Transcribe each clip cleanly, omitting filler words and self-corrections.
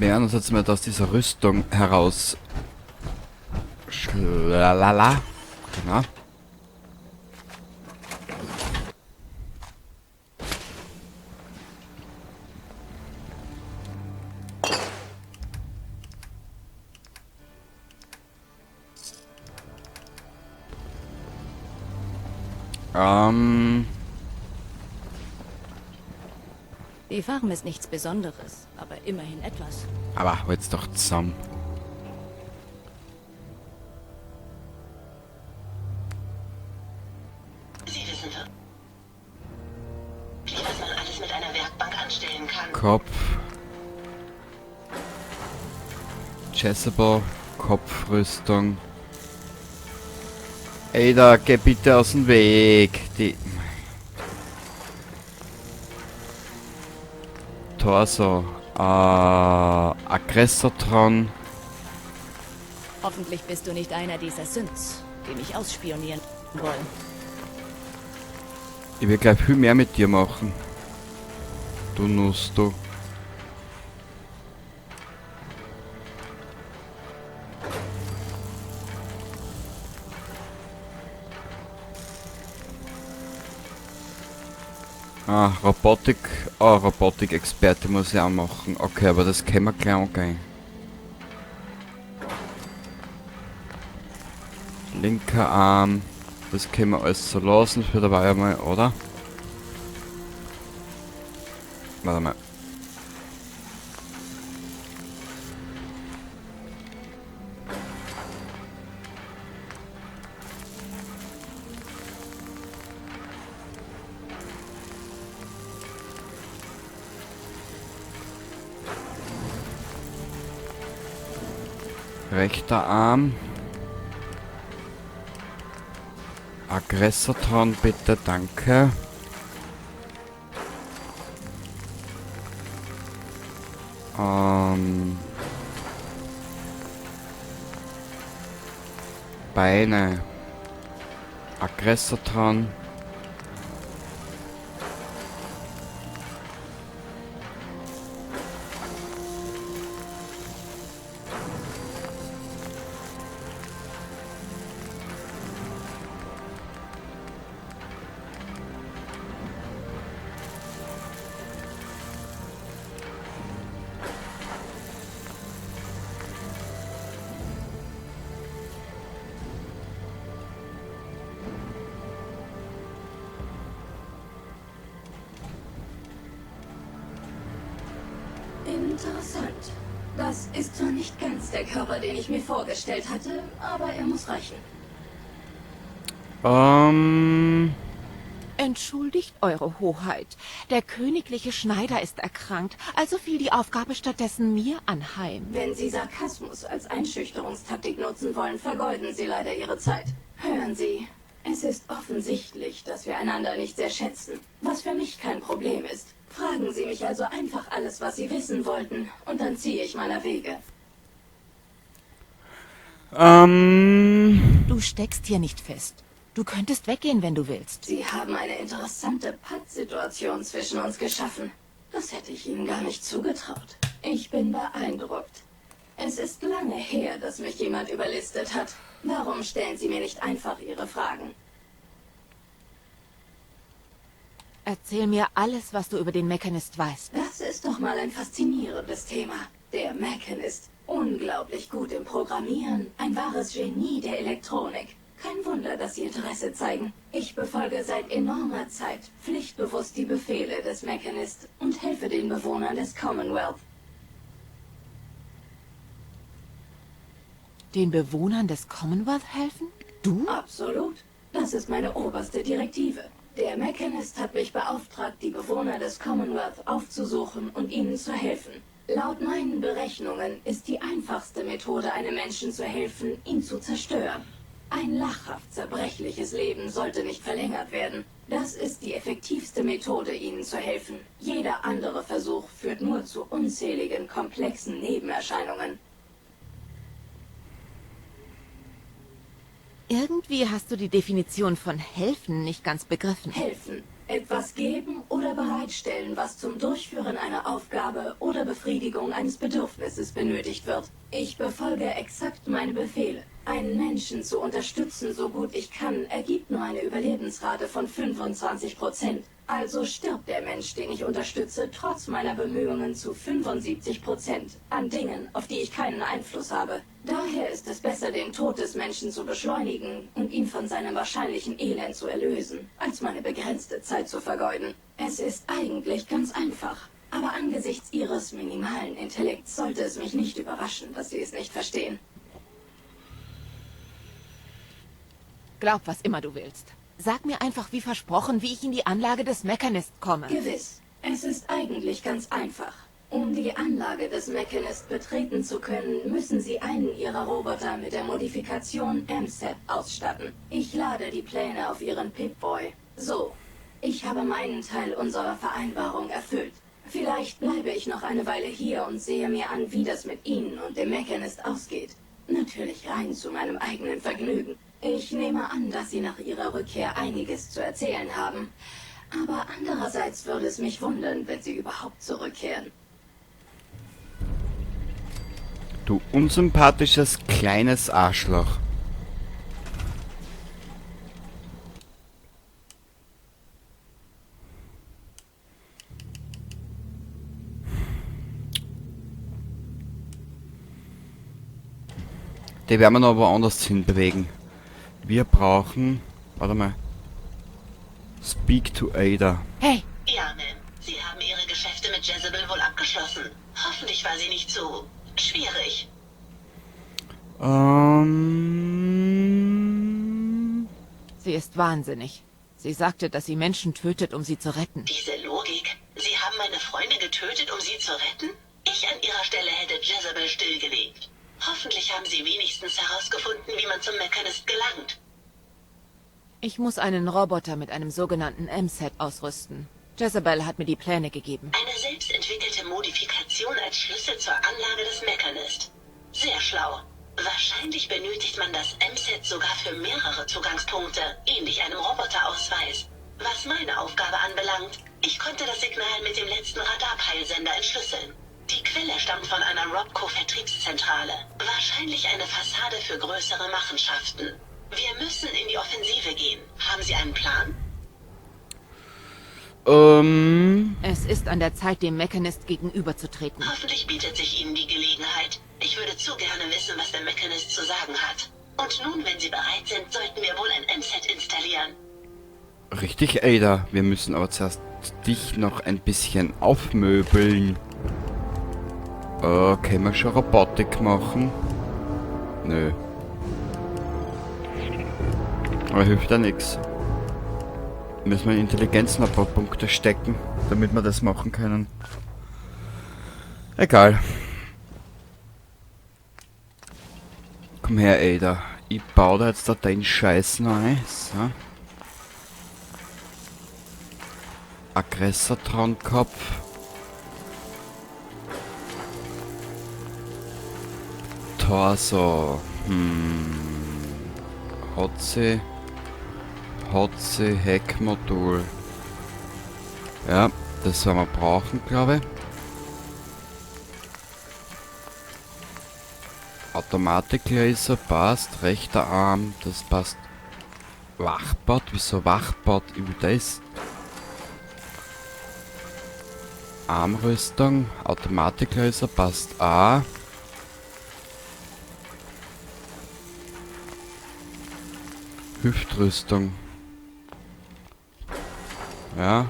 Wir werden uns jetzt mal aus dieser Rüstung heraus... Schlalala. Genau. Die Farm ist nichts Besonderes, aber immerhin etwas. Aber halt's doch zusammen. Sie wissen wirklich, was man alles mit einer Werkbank anstellen kann. Kopf. Jezebel, Kopfrüstung. Ey, da geh bitte aus dem Weg. Die Torso. Aggressortron. Hoffentlich bist du nicht einer dieser Synths, die mich ausspionieren wollen. Ich will gleich viel mehr mit dir machen. Du Nuss, du. Ah, Robotik. Ah, Robotik-Experte muss ich auch machen. Okay, aber das können wir gleich angehen. Linker Arm. Das können wir alles so lassen für dabei einmal, oder? Warte mal. Rechter Arm. Aggressortron, bitte, danke. Beine. Aggressortron. Interessant. Das ist zwar nicht ganz der Körper, den ich mir vorgestellt hatte, aber er muss reichen. Entschuldigt, Eure Hoheit. Der königliche Schneider ist erkrankt, also fiel die Aufgabe stattdessen mir anheim. Wenn Sie Sarkasmus als Einschüchterungstaktik nutzen wollen, vergeuden Sie leider Ihre Zeit. Hören Sie, es ist offensichtlich, dass wir einander nicht sehr schätzen, was für mich kein Problem ist. Fragen Sie mich also einfach alles, was Sie wissen wollten, und dann ziehe ich meiner Wege. Du steckst hier nicht fest. Du könntest weggehen, wenn du willst. Sie haben eine interessante Pattsituation zwischen uns geschaffen. Das hätte ich Ihnen gar nicht zugetraut. Ich bin beeindruckt. Es ist lange her, dass mich jemand überlistet hat. Warum stellen Sie mir nicht einfach Ihre Fragen? Erzähl mir alles, was du über den Mechanist weißt. Das ist doch mal ein faszinierendes Thema. Der Mechanist. Unglaublich gut im Programmieren. Ein wahres Genie der Elektronik. Kein Wunder, dass Sie Interesse zeigen. Ich befolge seit enormer Zeit pflichtbewusst die Befehle des Mechanist und helfe den Bewohnern des Commonwealth. Den Bewohnern des Commonwealth helfen? Du? Absolut. Das ist meine oberste Direktive. Der Mechanist hat mich beauftragt, die Bewohner des Commonwealth aufzusuchen und ihnen zu helfen. Laut meinen Berechnungen ist die einfachste Methode, einem Menschen zu helfen, ihn zu zerstören. Ein lachhaft zerbrechliches Leben sollte nicht verlängert werden. Das ist die effektivste Methode, ihnen zu helfen. Jeder andere Versuch führt nur zu unzähligen, komplexen Nebenerscheinungen. Irgendwie hast du die Definition von helfen nicht ganz begriffen. Helfen. Etwas geben oder bereitstellen, was zum Durchführen einer Aufgabe oder Befriedigung eines Bedürfnisses benötigt wird. Ich befolge exakt meine Befehle. Einen Menschen zu unterstützen, so gut ich kann, ergibt nur eine Überlebensrate von 25%. Also stirbt der Mensch, den ich unterstütze, trotz meiner Bemühungen zu 75% an Dingen, auf die ich keinen Einfluss habe. Daher ist es besser, den Tod des Menschen zu beschleunigen und ihn von seinem wahrscheinlichen Elend zu erlösen, als meine begrenzte Zeit zu vergeuden. Es ist eigentlich ganz einfach. Aber angesichts Ihres minimalen Intellekts sollte es mich nicht überraschen, dass Sie es nicht verstehen. Glaub, was immer du willst. Sag mir einfach, wie versprochen, wie ich in die Anlage des Mechanist komme. Gewiss. Es ist eigentlich ganz einfach. Um die Anlage des Mechanist betreten zu können, müssen Sie einen Ihrer Roboter mit der Modifikation MSAT ausstatten. Ich lade die Pläne auf Ihren Pip-Boy. So, ich habe meinen Teil unserer Vereinbarung erfüllt. Vielleicht bleibe ich noch eine Weile hier und sehe mir an, wie das mit Ihnen und dem Mechanist ausgeht. Natürlich rein zu meinem eigenen Vergnügen. Ich nehme an, dass Sie nach Ihrer Rückkehr einiges zu erzählen haben. Aber andererseits würde es mich wundern, wenn Sie überhaupt zurückkehren. Du unsympathisches kleines Arschloch. Die werden wir noch woanders hinbewegen. Wir brauchen... Warte mal. Speak to Ada. Hey, Ja, Ma'am. Sie haben Ihre Geschäfte mit Jezebel wohl abgeschlossen. Hoffentlich war sie nicht zu schwierig. Sie ist wahnsinnig. Sie sagte, dass sie Menschen tötet, um sie zu retten. Diese Logik. Sie haben meine Freunde getötet, um sie zu retten? Ich an ihrer Stelle hätte Jezebel stillgelegt. Hoffentlich haben Sie wenigstens herausgefunden, wie man zum Mechanist gelangt. Ich muss einen Roboter mit einem sogenannten MSAT ausrüsten. Jezebel hat mir die Pläne gegeben. Eine selbstentwickelte Modifikation als Schlüssel zur Anlage des Mechanist. Sehr schlau. Wahrscheinlich benötigt man das M-Set sogar für mehrere Zugangspunkte, ähnlich einem Roboterausweis. Was meine Aufgabe anbelangt, ich konnte das Signal mit dem letzten Radarpeilsender entschlüsseln. Die Quelle stammt von einer Robco-Vertriebszentrale. Wahrscheinlich eine Fassade für größere Machenschaften. Wir müssen in die Offensive gehen. Haben Sie einen Plan? Es ist an der Zeit, dem Mechanist gegenüberzutreten. Hoffentlich bietet sich Ihnen die Gelegenheit. Ich würde zu gerne wissen, was der Mechanist zu sagen hat. Und nun, wenn Sie bereit sind, sollten wir wohl ein M-Set installieren. Richtig, Ada. Wir müssen aber zuerst dich noch ein bisschen aufmöbeln. Können wir schon Robotik machen? Nö. Aber hilft ja nix. Müssen wir in Intelligenz noch ein paar Punkte stecken, damit wir das machen können. Egal. Komm her, Ada. Ich baue da jetzt da den Scheiß noch ein. So. Aggressortron-Kopf. Torso. Hat sie. Hat sie Heckmodul. Ja, das werden wir brauchen, glaube ich. Automatiklaser passt. Rechter Arm, das passt. Wachbot? Wieso Wachbot? Ich will das. Armrüstung, Automatiklaser passt auch. Hüftrüstung. Ja.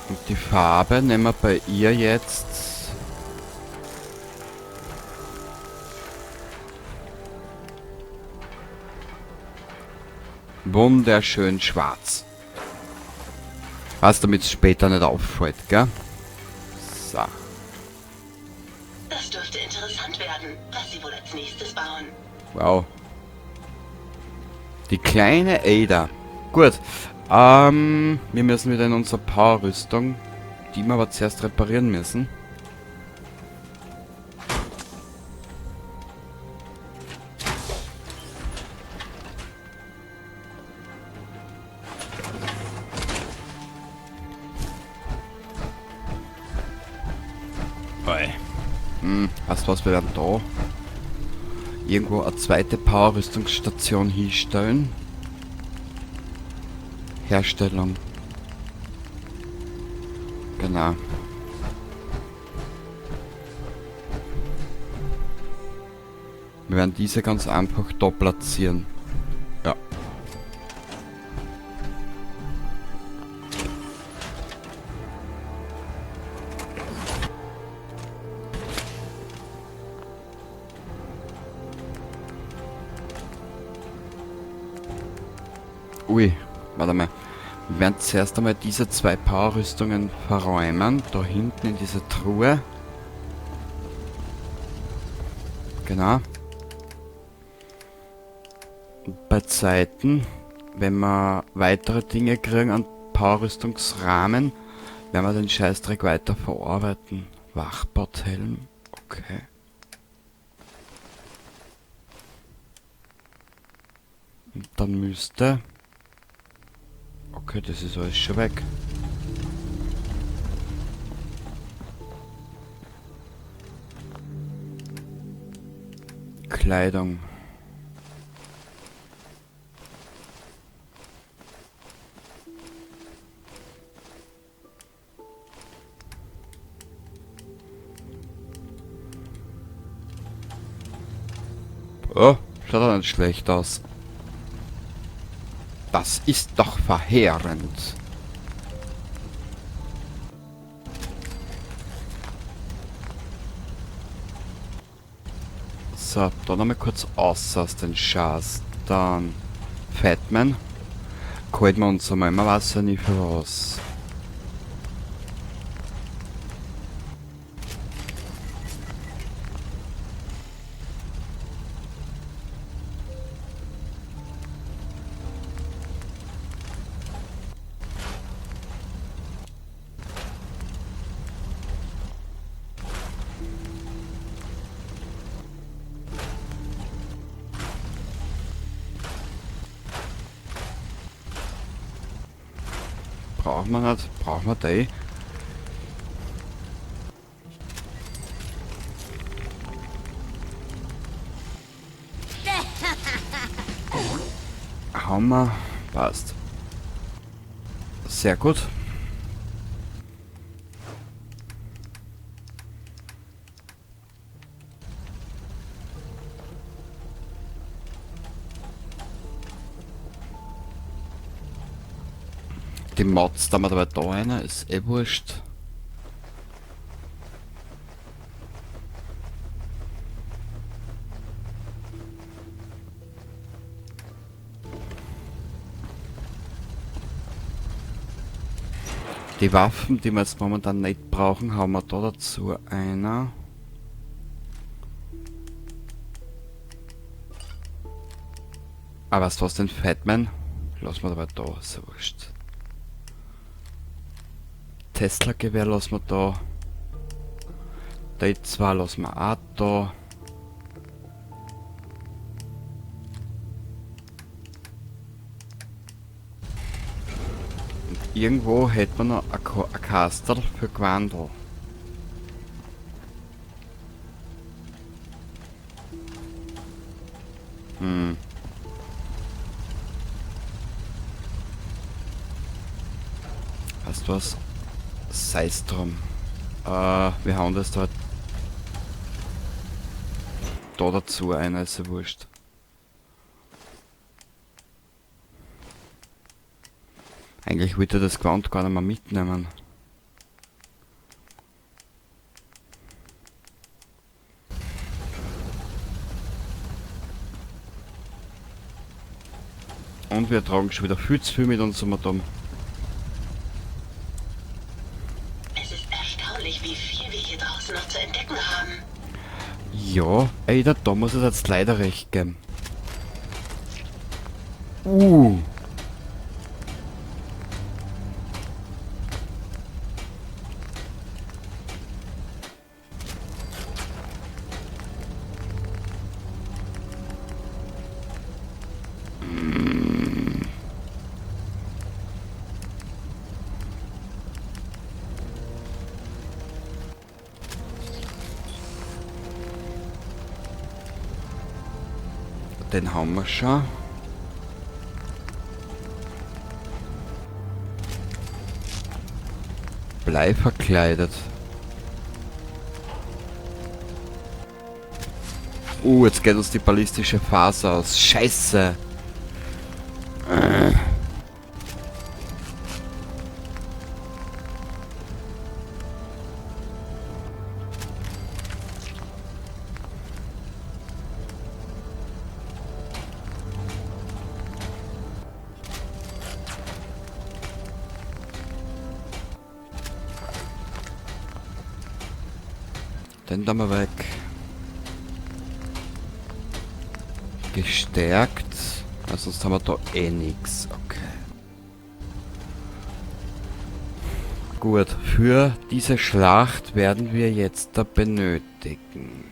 Und die Farbe nehmen wir bei ihr jetzt. Wunderschön schwarz. Was, damit's später nicht auffällt, gell? So. Das dürfte interessant werden, was Sie wohl als nächstes bauen. Wow. Die kleine Ada. Gut. Wir müssen wieder in unsere Power-Rüstung, die wir aber zuerst reparieren müssen. Oi. Weißt du was, wir werden da irgendwo eine zweite Power-Rüstungsstation hinstellen. Herstellung. Genau. Wir werden diese ganz einfach da platzieren. Ja. Ui, warte mal. Wir werden zuerst einmal diese zwei Power-Rüstungen verräumen. Da hinten in diese Truhe. Genau. Und bei Zeiten, wenn wir weitere Dinge kriegen an Power-Rüstungsrahmen, werden wir den Scheißdreck weiter verarbeiten. Wachbordhelm, okay. Und dann müsste... Okay, das ist alles schon weg. Kleidung. Oh, schaut auch nicht schlecht aus. Das ist doch verheerend. So, da nochmal kurz aus aus den Schatz. Dann Fatman. Halten wir uns einmal, man weiß ja nie für was. Braucht man nicht, braucht man die? Hammer, passt. Sehr gut. Die Mods, da haben wir aber da einer, ist eh wurscht. Die Waffen, die wir jetzt momentan nicht brauchen, haben wir da dazu einer. Aber weißt du was, den Fatman? Lassen wir dabei da, ist ja wurscht. Tesla-Gewehr lassen wir da. Die zwei lassen wir auch da. Und irgendwo hätte man noch ein Kastel für Gewandel. Weißt du was? Sei's drum. Wir hauen das da dazu ein, ist ja wurscht. Eigentlich wollte ich das Gewand gar nicht mehr mitnehmen. Und wir tragen schon wieder viel zu viel mit uns um. Es ist erstaunlich, wie viel wir hier draußen noch zu entdecken haben. Ja, ey, da muss es jetzt leider recht geben. Den haben wir schon. Blei verkleidet. Jetzt geht uns die ballistische Phase aus. Scheiße. Den da mal weg. Gestärkt. Also sonst haben wir da eh nix. Okay. Gut, für diese Schlacht werden wir jetzt da benötigen.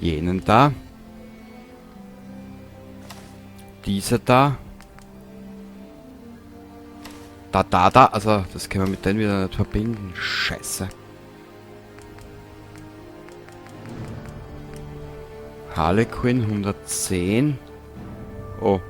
Jenen da. Diese da. Da, da, da. Also das können wir mit denen wieder nicht verbinden. Scheiße. Harlequin 110. Oh.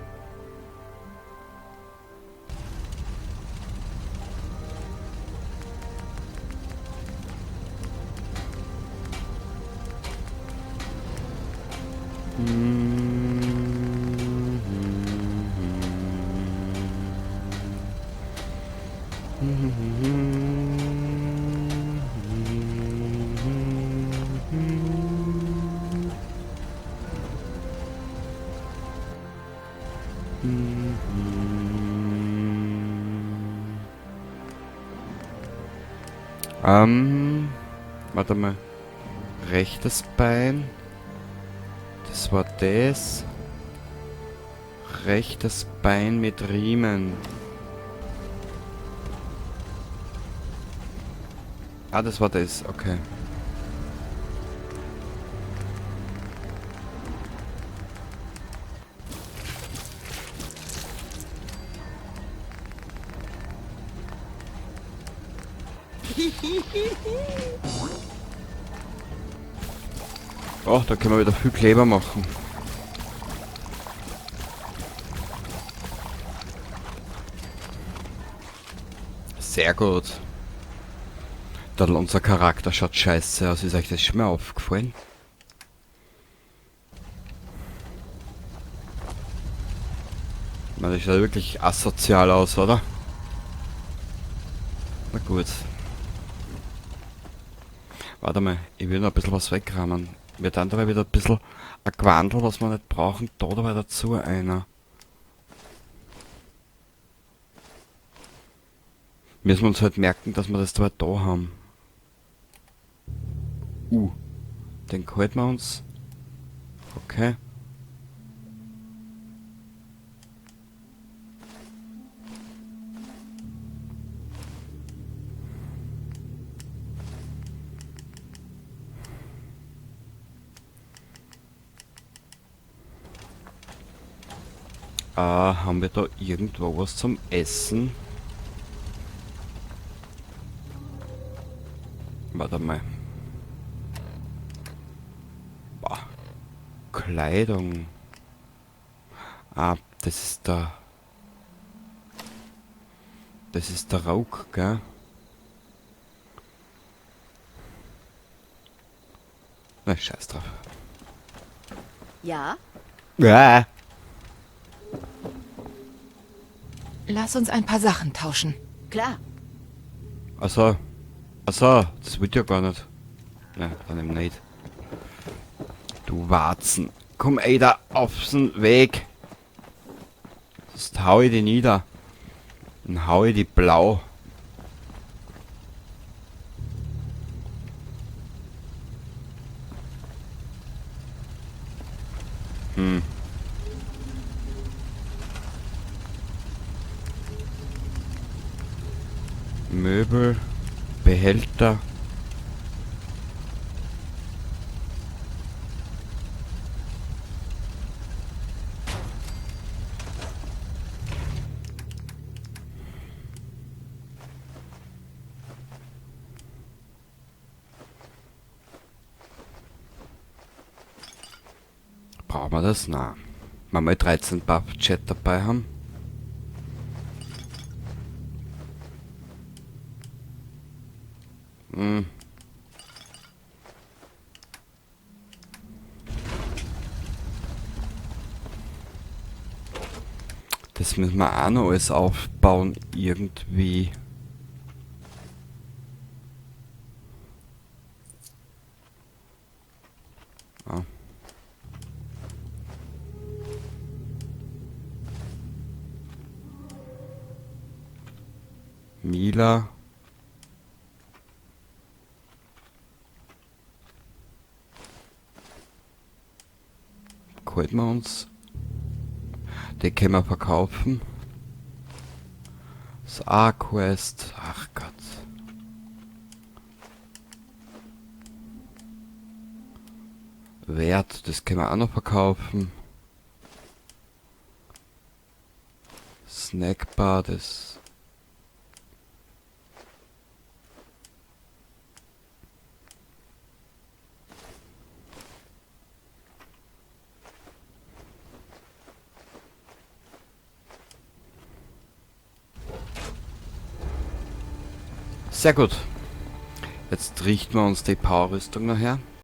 Warte mal. Rechtes Bein. Das war das. Rechtes Bein mit Riemen. Ah, das war das. Okay. Oh, da können wir wieder viel Kleber machen. Sehr gut. Dann unser Charakter schaut scheiße aus. Ist euch das schon mal aufgefallen? Ich meine, das schaut wirklich asozial aus, oder? Na gut. Warte mal, ich will noch ein bisschen was wegrammen. Wir dann dabei wieder ein bisschen ein Gewandel, was wir nicht brauchen. Da dabei dazu einer. Müssen wir uns halt merken, dass wir das dabei da haben. Den halten wir uns. Okay. Haben wir da irgendwo was zum Essen? Warte mal. Boah. Kleidung. Ah, das ist der... Das ist der Rauch, gell? Na, scheiß drauf. Ja? Ja. Lass uns ein paar Sachen tauschen. Klar. Achso. Achso, das wird ja gar nicht. Na, dann eben nicht. Du Warzen. Komm, ey, da auf'n Weg. Sonst hau ich die nieder. Dann hau ich die blau. Möbel, Behälter. Brauchen wir das? Na. Wenn wir 13 Buff-Chat dabei haben. Das müssen wir auch noch alles aufbauen, irgendwie. Ah. Mila. Holen wir uns. Den können wir verkaufen. Das A-Quest. Ach Gott. Wert, das können wir auch noch verkaufen. Snackbar, das... Sehr gut. Jetzt richten wir uns die Power-Rüstung noch her.